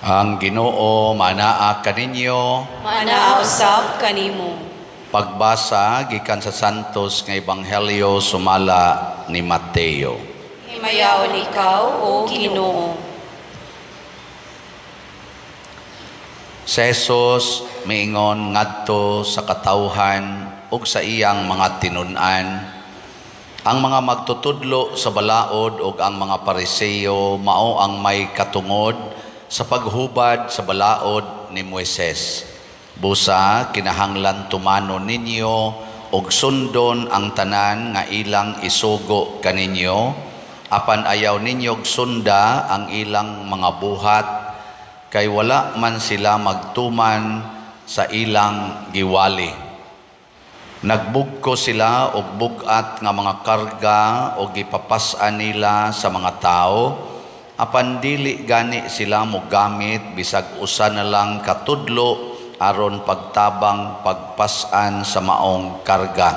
Ang Ginoo manaa kaninyo. Manaa usab kanimo. Pagbasa gikan sa Santos nga Ebanghelyo sumala ni Mateo. Himayaon ikaw, o Ginoo. Si Jesus miingon ngadto sa katawhan ug sa iyang mga tinun-an, ang mga magtutudlo sa balaod ug ang mga Pariseo mao ang may katungod sa paghubad sa balaod ni Moises. Busa kinahanglan tumano ninyo og sundon ang tanan nga ilang isugo kaninyo, apan ayaw ninyo sunda ang ilang mga buhat, kay wala man sila magtuman sa ilang giwali. Nagbugko sila og bug-at nga mga karga og gipapas-an nila sa mga tao, apan dili gani sila mogamit bisag usa na lang katudlo aron pagtabang pagpas-an sa maong karga.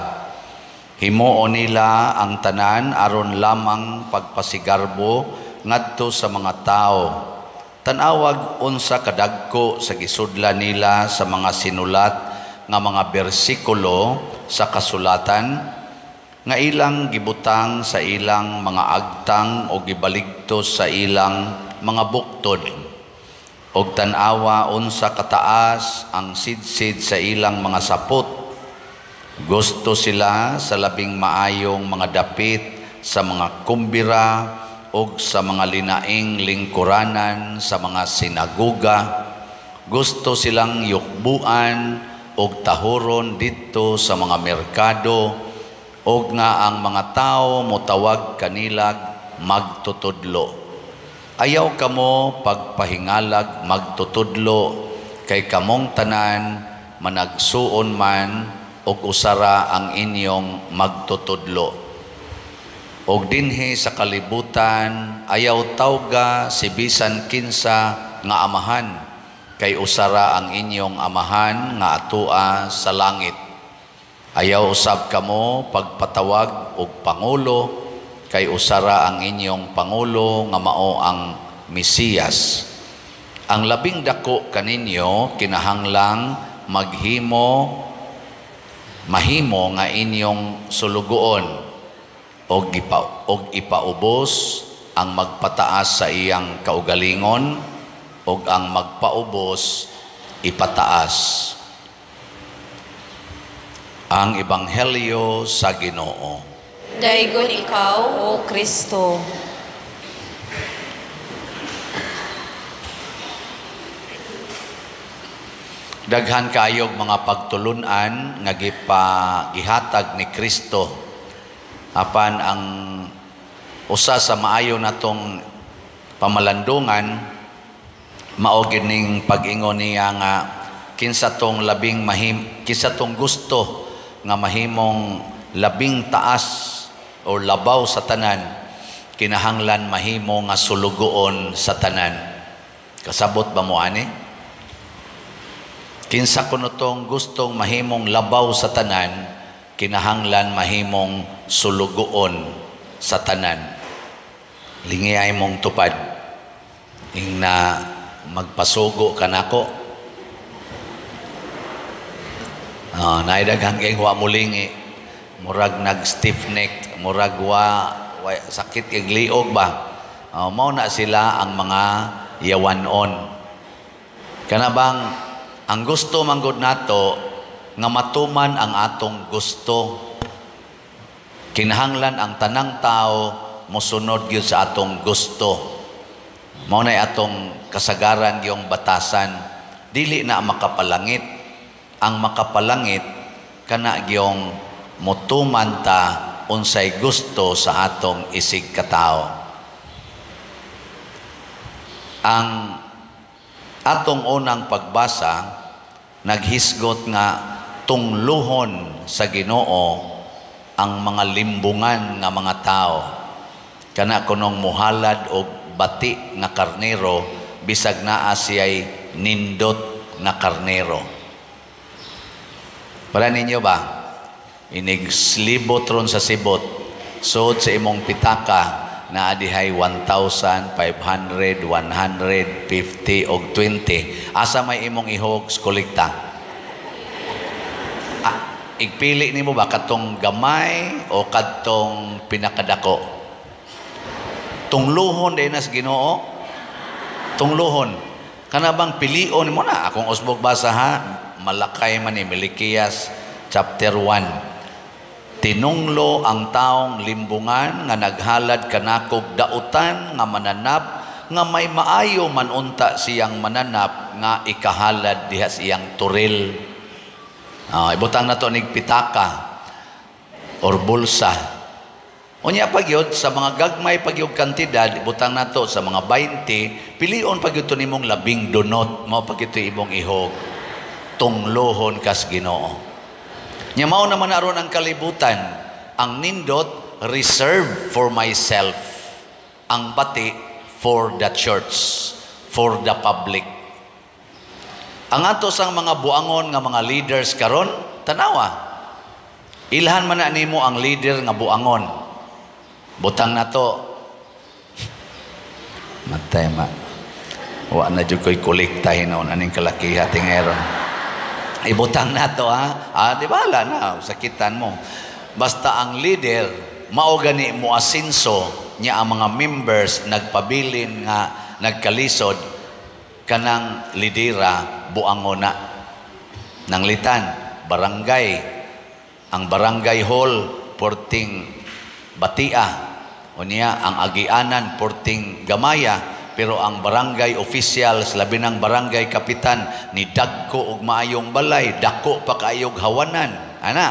Himuon nila ang tanan aron lamang pagpasigarbo ngadto sa mga tao. Tan-awag unsa kadagko sa gisudlan nila sa mga sinulat nga mga bersikulo sa kasulatan nga ilang gibutang sa ilang mga agtang o gibaligtos sa ilang mga buktod. Og tan-awa unsa kataas ang sidsid sa ilang mga sapot. Gusto sila sa labing maayong mga dapit sa mga kumbira og sa mga linaing lingkuranan sa mga sinagoga. Gusto silang yukbuan og tahuron didto sa mga merkado, og nga ang mga tao motawag kanilag magtutudlo. Ayaw kamo pagpahingalag magtutudlo, kay kamong tanan managsuon man og usara ang inyong magtutudlo. Og dinhi sa kalibutan ayaw tawga si bisan kinsa nga amahan, kay usara ang inyong amahan nga atua sa langit. Ayaw usab kamo pagpatawag og pangulo, kay usara ang inyong pangulo nga mao ang Mesiyas. Ang labing dako kaninyo kinahanglang maghimo mahimo nga inyong sulugoon, og ipaubos ang magpataas sa iyang kaugalingon, og ang magpaubos ipataas. Ang Ebanghelyo sa Ginoo. Daygon ikaw, O Kristo. Daghan kayog mga pagtulunan nga gihatag ni Kristo. Apan ang usa sa maayo natong pamalandungan mao gid ning pag-ingon niya nga kinsa tong labing mahim, kinsa tong gusto nga mahimong labing taas o labaw sa tanan, kinahanglan mahimo nga sulugoon sa tanan. Kasabot ba mo ani? Kinsa kuno tong gustong mahimong labaw sa tanan, kinahanglan mahimong sulugoon sa tanan. Lingiyay mong tupad. Ingna magpasugo kanako. Naidaghan kay wa mulingi. Murag nag stiff neck, murag wa sakit kay liog ba. Mao na sila ang mga yawanon. Kana bang ang gusto manggod nato nga matuman ang atong gusto. Kinahanglan ang tanang tao mosunod gyud sa atong gusto. Mao nay atong kasagaran gyung batasan. Dili na makapalangit. Ang makapalangit kana gyung motuman ta unsay gusto sa atong isig katao. Ang atong unang pagbasa naghisgot nga tungluhon sa Ginoo ang mga limbungan nga mga tao. Kana kunong muhalad og bati nga karnero bisag naa siyay nindot nga karnero. Para ninyo ba? Inigslibot ron sa sibot, suod sa imong pitaka, Naa dihay 1,500, 150 og 20. Asa may imong ihog sa kolekta? Ah, igpili nimo ba katong gamay o kadtong pinakadako? Tungluhon din nas Ginoo. Tungluhon. Kana bang pilion mo na akong usbog basa ha, Malakay man ni Milikiyas chapter 1. Tinunglo ang taong limbungan nga naghalad kanakog dautan nga mananap nga may maayo man unta siyang mananap nga ikahalad diha sa iyang turil. Ibutang na to nig pitaka or bulsa. Unya pagyud sa mga gagmay pagyud kantidad, ibutang nato sa mga 20, pilion pagyud to nimong labing dunot, mao pagyud to imong ihog. Tunglohon kas Ginoo. Nya mao naman aron ang kalibutan, ang nindot reserve for myself, ang bati for the church, for the public. Ang ato sang mga buangon nga mga leaders karon, tanawa. Ilhan man na nimo ang leader nga buangon. Butang na to. Matay ma. Wa na jud ko'y kolekta hinuon aning kalakiha tingeron. Ibutang na to ha. Ah, di ba na sakitan mo. Basta ang leader mao gani mo asinso niya ang mga members nagpabilin nga nagkalisod kanang lidera buangon na. Nanglitan barangay, ang barangay hall porting batia, unya ang agianan porting gamaya, pero ang barangay officials labi ng barangay kapitan ni dagko og maayong balay, dako pa kaayog hawanan. Ana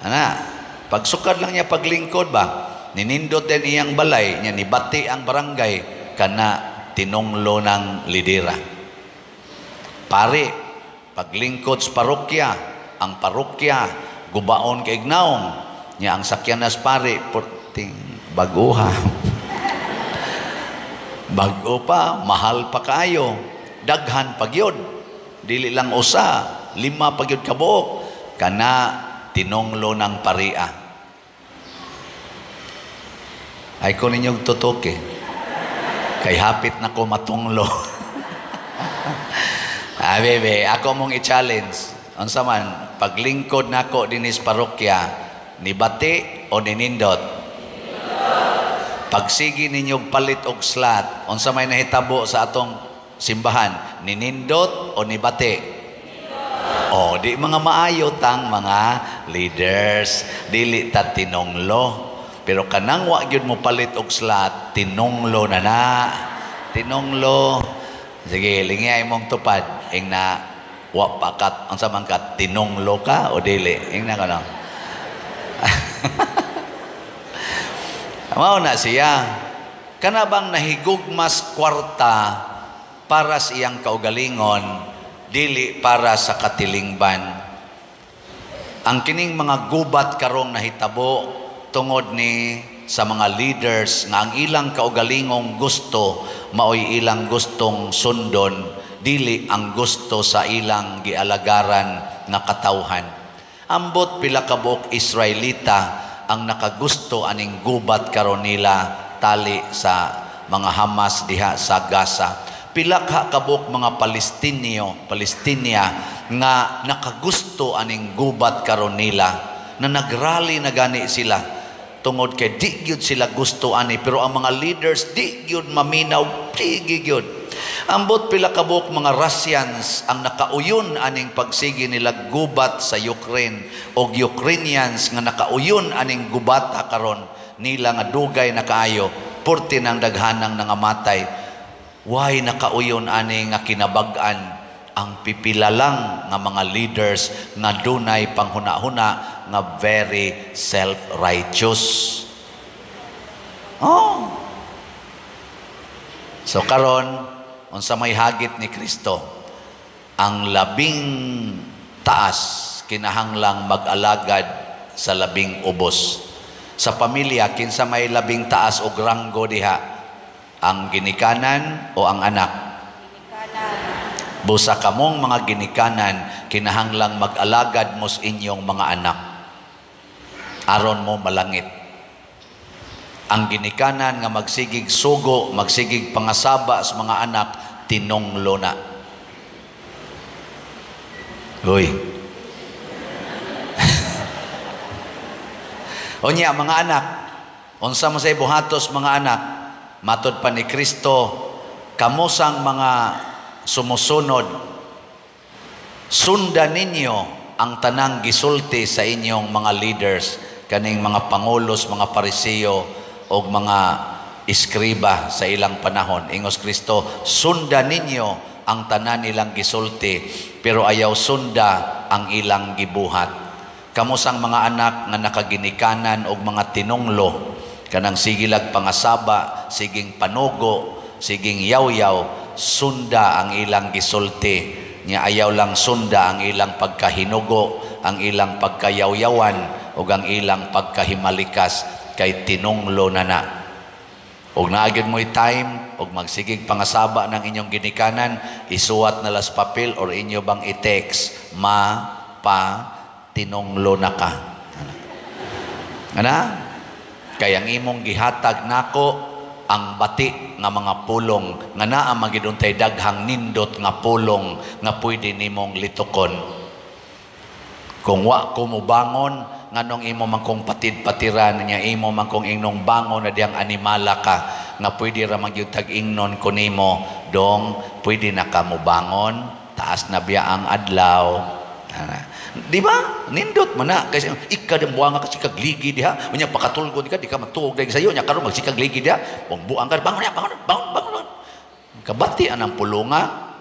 ana pagsukad lang niya paglingkod ba, ninindot din iyang balay niya, nibati ang barangay kana tinunglo ng lidera. Pare paglingkod sa parokya, ang parokya gubaon kay ignaong niya, ang sakyanas pare porting baguha. Bago pa, mahal pa kayo, daghan pagyod, dili lang usa, 5 pagyod kabuok, kana tinunglo ng paria. Ay ko ninyong tutok eh. Kay hapit na ko matunglo. Ah, bebe, ako mong i-challenge. Unsa man, paglingkod nako dinis parokya, ni bati o ninindot? Pagsigi ninyong palit og slat, unsa may nahitabo sa atong simbahan, ninindot o nibati? O, di mga maayo tang mga leaders, dili ta tinunglo. Pero kanang wa gyud mo palit og slat, tinunglo na na. Tinunglo. Sige, lingay mong tupad, ing na wa pa kat, unsa man ka, tinunglo ka o dili? Ing na ka no? Mao na siya. Kana bang nahigugmas kwarta para sa iyang kaugalingon, dili para sa katilingban. Ang kining mga gubat karong nahitabo tungod ni sa mga leaders nga ang ilang kaugalingong gusto maoy ilang gustong sundon, dili ang gusto sa ilang gialagaran nga katawhan. Ambot pila ka buok Israelita ang nakagusto aning gubat karon nila tali sa mga Hamas diha sa Gaza. Pila ka kabuok mga Palestinio, Palestinia nga nakagusto aning gubat karon nila, na nagrally na gani sila tungod kay di gyud sila gusto ani, pero ang mga leaders di gyud maminaw, di gyud. Ambot pila kabuok mga Russians ang nakauyon aning pagsigi nila gubat sa Ukraine, og Ukrainians nga nakauyon aning gubata karon nila nga dugay na kaayo, purti nang daghanang nangamatay. Why nakauyon ani nga kinabag-an ang pipila lang nga mga leaders nga dunay panghuna-huna nga very self-righteous. Oh. So karon unsa may hagit ni Kristo, ang labing taas kinahanglang mag-alagad sa labing ubos. Sa pamilya, kinsa may labing taas og ranggo diha? Ang ginikanan o ang anak? Ginikanan. Busa kamong mga ginikanan, kinahanglang mag-alagad mo sa inyong mga anak. Aron mo malangit. Ang ginikanan nga magsigig sugo, magsigig pangasaba sa mga anak, tinunglo na. Uy. Unya mga anak, unsa man say buhatos mga anak, matod pa ni Kristo, kamusang mga sumusunod, sundan ninyo ang tanang gisulti sa inyong mga leaders, kaning mga pangulos, mga Pariseo og mga eskriba sa ilang panahon. Ingos Kristo, sundan ninyo ang tanan nilang gisulti, pero ayaw sunda ang ilang gibuhat. Kamusang mga anak nga nakaginikanan og mga tinunglo, kanang sigilag pangasaba, siging panugo, siging yaw-yaw, sunda ang ilang gisulti. Nya ayaw lang sunda ang ilang pagkahinugo, ang ilang pagkayawyawan, ug ang ilang pagkahimalikas, kay tinunglo na na. Og naagid mo'y time, og magsigig pangasaba ng inyong ginikanan, isuwat na las papel or inyo bang i-text, ma, pa, tinunglo na ka. Ana? Kay ang imong gihatag nako ang bati nga mga pulong nga naa magiduntay daghang nindot nga pulong nga pwede nimong litukon. Kung wa ko mobangon, nganong imo man kong patid-patiran niya, imo man kong ingnong bangon na diyang animala ka nga pwede ra man gyud tag-ingnon ko nimo, dong pwede na ka mobangon, taas na biya ang adlaw. Di ba? Nindot man na. Kasi ika din buang ka sikag ligi diha. Unya pakatulgon ka, di ka matuog dahil sa'yo. Unya karon magsikag ligi diha. Kung buang ka, bangon niya, bangon, bangon, bangon. Kabati anang pulunga.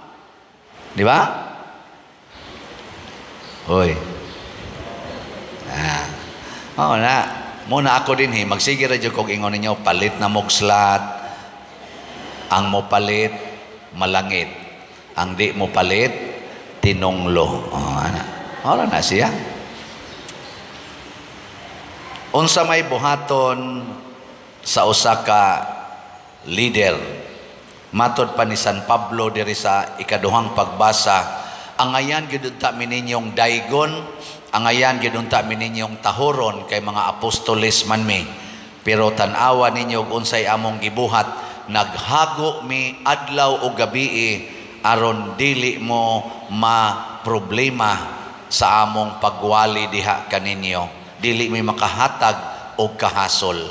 Di ba? Hoy. Ah. Oo na. Muna ako din he. Magsige ra jud kog ingon ninyo, palit na mog slat. Ang mo palit, malangit. Ang di mo palit, tinunglo. Oh, ana. Wala na siya. Unsa may buhaton sa usa ka leader, matod pa ni San Pablo diri sa ikaduhang pagbasa, angayan gyud unta mi ninyong daygon, angayan gyud unta mi ninyong tahoron kay mga apostoles man mi. Pero tan-awa ninyo og unsay among gibuhat, naghago mi adlaw o gabii aron dili mo ma problema sa among pagwali diha kaninyo. Dili mi makahatag og kahasol.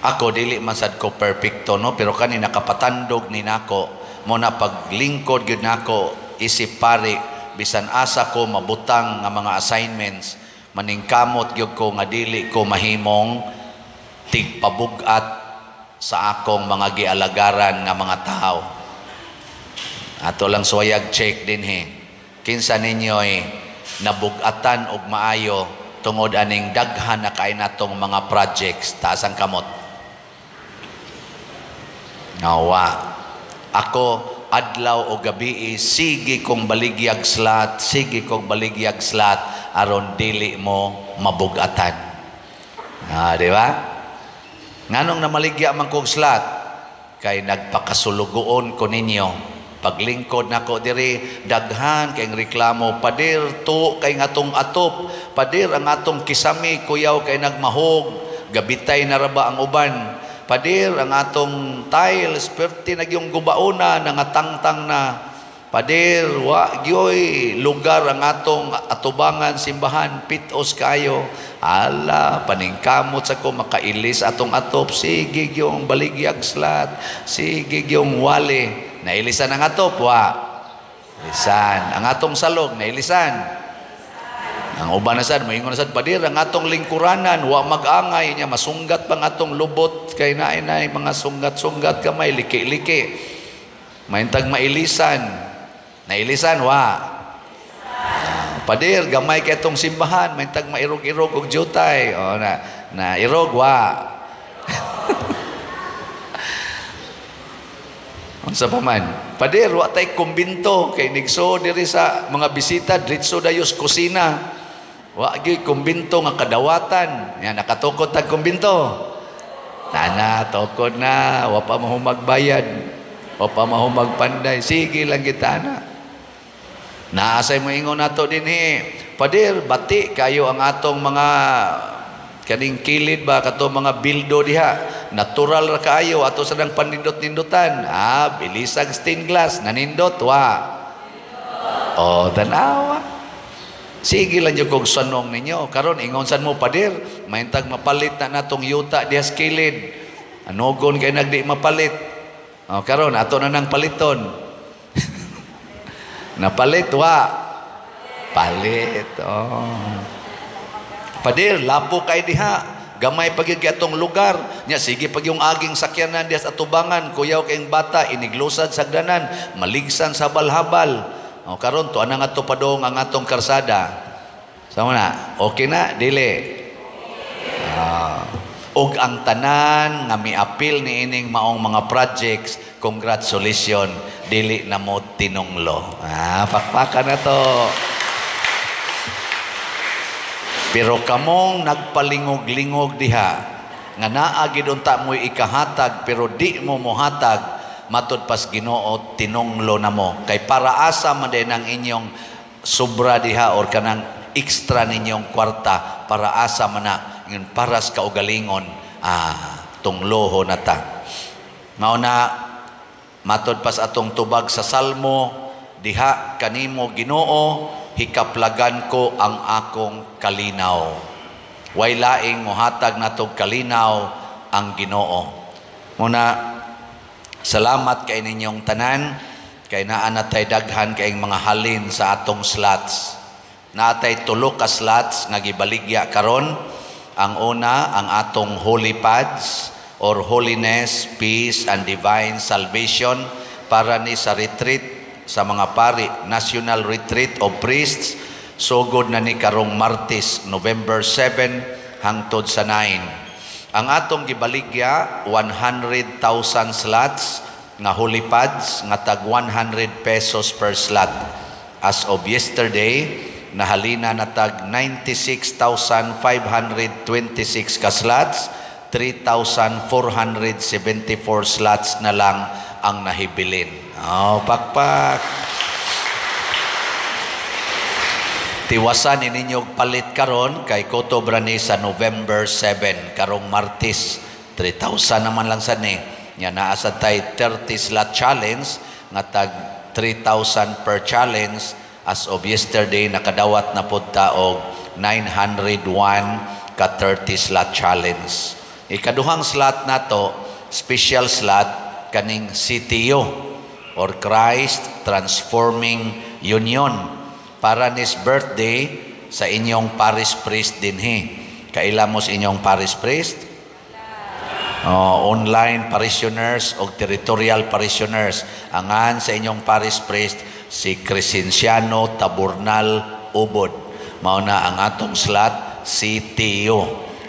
Ako dili man sad ko perfecto, no, pero kani nakapatandog ni nako mo na paglingkod gyud nako isip pari, bisan asa ko mabutang nga mga assignments, maningkamot gyud ko nga dili ko mahimong tigpabug-at sa akong mga gialagaran nga mga tawo. Ato lang suwayag check din he. Kinsa ninyo'y nabugatan og maayo tungod aning daghan na kay natong mga projects, taas ang kamot. Nawa. Ako adlaw o gabi sige kong baligyag slat, sige kong baligyag slat aron dili mo mabugatan. Ah, di ba? Nganong namaligya man kog slat? Kay nagpakasulugoon ko ninyo. Paglingkod nako diri, daghan kay reklamo, padir to kay ngatong atop, padir ang atong kisami kuyaw kay nagmahog, gabitay na ra ba ang uban, padir ang atong tiles perti nagyong gubaona nangatangtang na, padir wa gyoy lugar ang atong atubangan simbahan pitos kayo. Ala, paningkamot sa ko makailis atong atop, sige gyong baligyag slat, sige gyong wali. Nailisan ang atop, wa. Ilisan. Ang atong salog, nailisan. Ang uban na sad, moingon na sad, padir, ang atong lingkuranan, wa mag-angay niya, masunggat pang atong lubot, kay naay mga sunggat-sunggat kamay, liki-liki. Mahintag mailisan. Nailisan, wa. Padir, gamay kay atong simbahan, mahintag mairog-irog og jutay. O, na irog, wa. Unsa pa man? Padir, wa tay kumbinto kay nigso diri sa mga bisita diretso dayos kusina. Wa gyud kumbinto nga kadawatan. Yan nakatukod tag kumbinto. Nana, tukod na, wa pa mahumagbayad. Wa pa mahumagpanday. Sige lang kita na. Naasay mo ingon nato dinhi. Padir, bati kayo ang atong mga Kaning kilid ba, kato mga bildo diha, natural ra kaayo, ato sa nang panindot-nindutan. Ah, bilisag stained glass, nanindot wa? Oh, tanawa. Sige lang jud kog sanong ninyo. Karon ingon sad mo, "Pader, mahintag mapalit na natong yuta diha sa kilid. Anugon kay nagdi mapalit." Oh, karon ato na nang paliton. Napalit wa? Palit. Oh. "Pader, lapo kay diha. Gamay pa gyud atong lugar. Nya sige pag yung aging sakyanan diha sa atubangan, kuyaw kayong bata, iniglusad sa hagdanan, maligsan sa habal-habal." O karon to anang ato padong ang atong karsada. Sama na, okay na, dili? Ah. Og ang tanan nga miapil ni ining maong mga projects, congratulations, dili na mo tinunglo. Ah, pakpakan na to. Pero kamong nagpalingog-lingog diha, nga naa gid unta mo'y ikahatag pero di mo mohatag, matud pas Ginoo tinunglo na mo. Kay para asa man din ang inyong sobra diha or kanang extra ninyong kwarta, para asa man na ingon paras kaugalingon, ah, tungloho na ta. Mao na matod pas atong tubag sa Salmo, "Diha kanimo, Ginoo, hikaplagan ko ang akong kalinaw." Way laing mohatag natog kalinaw ang Ginoo. Muna salamat kay ninyong tanan kay naa na tay daghan kayong mga halin sa atong slots. Naa tay tulo ka slots nga gibaligya karon. Ang una, ang atong Holy Pads or Holiness, Peace and Divine Salvation para ni sa retreat sa mga pari, National Retreat of Priests, sugod na ni karong Martes, November 7 hangtod sa 9. Ang atong gibaligya, 100,000 slots nga Holy Pads nga tag 100 pesos per slot. As of yesterday, nahalina na tag 96,526 ka slots, 3,474 slots na lang ang nahibilin. Oh, pakpak. Tiwasan ninyo palit karon kay kutob ra ni sa November 7, karong Martes. 3,000 naman lang sad ni. Nya naa sad tay 30 slot challenge nga tag 3,000 per challenge. As of yesterday, nakadawat na pud ta og 901 ka 30 slot challenge. Ikaduhang slot nato, special slot kaning CTU or Christ Transforming Union para nis birthday sa inyong parish priest dinhi. Kaila mo sa inyong parish priest? Oh, online parishioners o territorial parishioners. Angan sa inyong parish priest si Crescenciano Taburnal Ubod. Mao na ang atong slot CTU,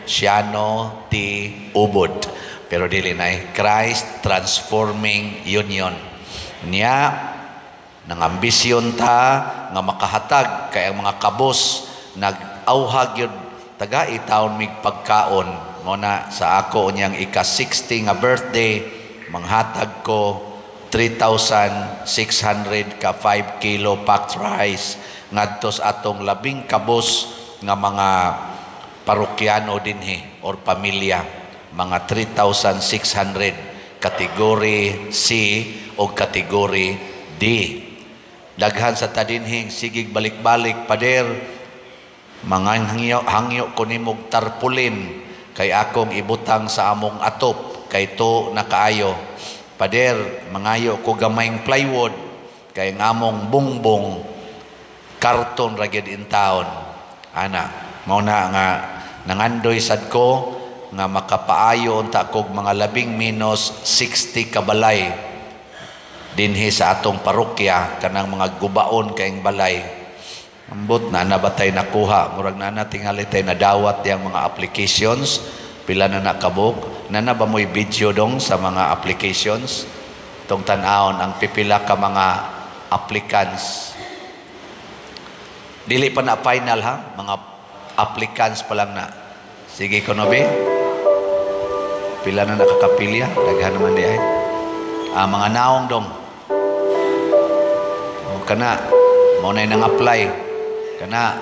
Ciano T. Ubod. Pero dili na eh, Christ Transforming Union. Niya nang ambisyon ta nga makahatag kay ang mga kabos nag-auhag yun taga taon mig pagkaon. Mo na sa ako unyang ika-60 nga birthday, manghatag ko 3,600 ka 5 kilo packed rice ngadto sa atong labing kabos nga mga parokyano dinhi or pamilya, mga 3,600 kategory C o kategory D. Daghan sa tadinhing sigig balik-balik, "Pader, mga hangyo, hangyo ko nimog tarpaulin kay akong ibutang sa among atop kay to nakaayo. Pader, mangayo ko gamayng plywood kay ang among bungbong karton ra gyud in town." Ana, mao na nga nangandoy sad ko nga makapaayo unta kog mga labing minus 60 kabalay dinhi sa atong parokya, kanang mga gubaon kaing balay. Ambot na na batay nakuha, murag na na tingali tay nadawat diyang mga applications, pila na nakabuk na na ba mo'y video dong sa mga applications tong tan-awon ang pipila ka mga applicants. Dili pa na final ha, mga applicants pa lang na. Sige ko be, pila na nakakapilya? Daghan naman di ay. Ah, mga naong dong. O, kana mao na nang apply kana.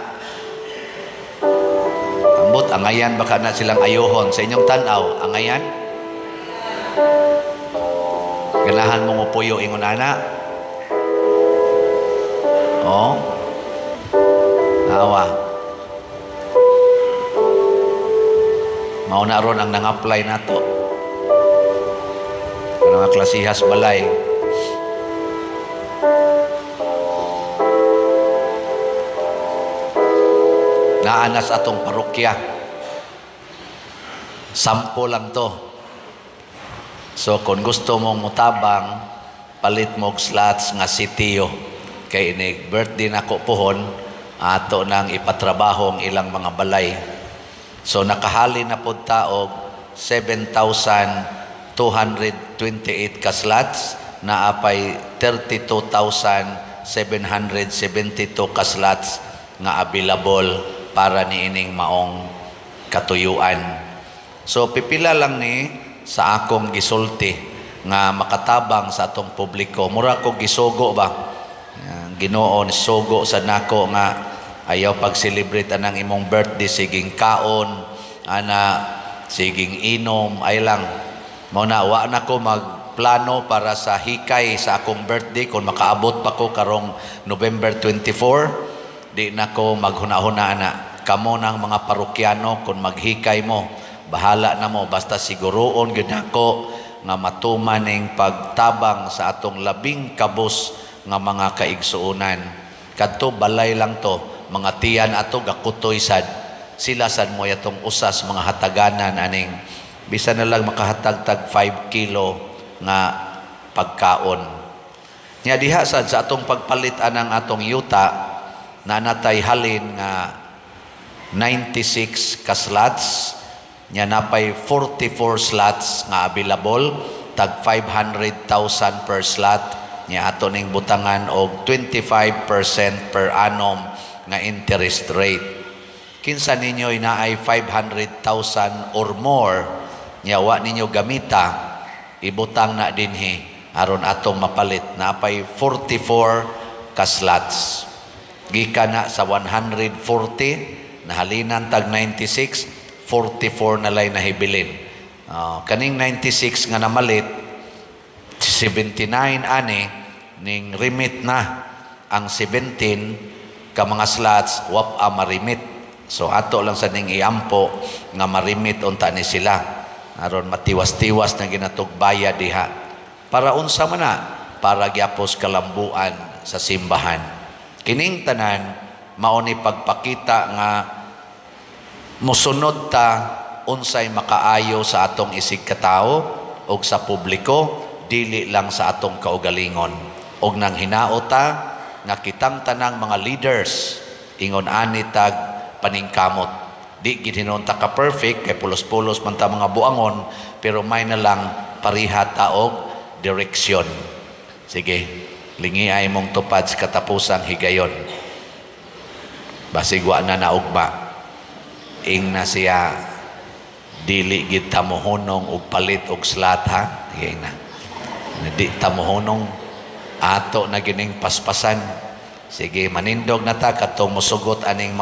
Ambot, angayan baka na silang ayuhon sa inyong tan-aw, angayan. Ganahan mo mopuyo ingon ana. Oh. Nawa. Mao na ron ang nang-apply nato. Mga klasihas balay. Naanas atong parokya. 10 lang to. So kung gusto mong mutabang, palit mo og slots nga sitiyo. Kay inig birthday nako pohon, ato nang ipatrabaho ang ilang mga balay. So nakahali na pud ta og 7,228 ka slots, naapay 32,772 ka slots nga available para niining maong katuyuan. So pipila lang ni sa akong gisulti nga makatabang sa atong publiko. Mura ko gisugo ba? Ginoo ni sugo sa nako nga ayaw pag-celebrate anang imong birthday, siging kaon, ana siging inom, ay lang. Mao na wa na ko magplano para sa hikay sa akong birthday kung makaabot pa ko karong November 24. Di na ko maghuna-huna ana. Kamo ng mga parokyano kung maghikay mo, bahala na mo, basta siguroon gyud nako nga matuman ning pagtabang sa atong labing kabus nga mga kaigsuonan. Kadto balay lang to, mga tiyan ato gakutoy sad. Sila sad mo yatong usas mga hataganan aning bisan na lang makahatag tag 5 kilo nga pagkaon. Nya diha sad sa atong pagpalit anang atong yuta, na natay halin nga 96 ka slots, nya napay 44 slots nga available, tag 500,000 per slot, nya ato ning butangan og 25% per annum nga interest rate. Kinsa ninyo naay 500,000 or more, nya wa ninyo gamita, ibutang na dinhi aron atong mapalit. Napay 44 ka slots. Gikan na sa 140, nahalinan tag 96, 44 na lay nahibilin. Kaning 96 nga namalit, 79 ani, ning remit na ang 17 ka mga slots, wap a marimit. So ato lang sa ning iampo nga marimit unta ni sila. Aron matiwas-tiwas na ginatugbaya diha. Para unsa man na? Para gyapos kalambuan sa simbahan. Kining tanan mao ni pagpakita nga mosunod ta unsay makaayo sa atong isig katawo og sa publiko, dili lang sa atong kaugalingon. Og nang hinaot ta nga kitang tanang mga leaders ingon ani tag paningkamot. Di gid hinuon ta ka perfect kay pulos-pulos man ta mga buangon, pero may na lang pareha ta og direksyon. Sige, lingi ay mong tupad sa katapusang higayon. Basig wa na naugma. Ing na siya, dili gid ta mohunong og palit og slot ha. Ing na. Di ta mohunong, ato na gining paspasan. Sige, manindog na ta katong mosugot aning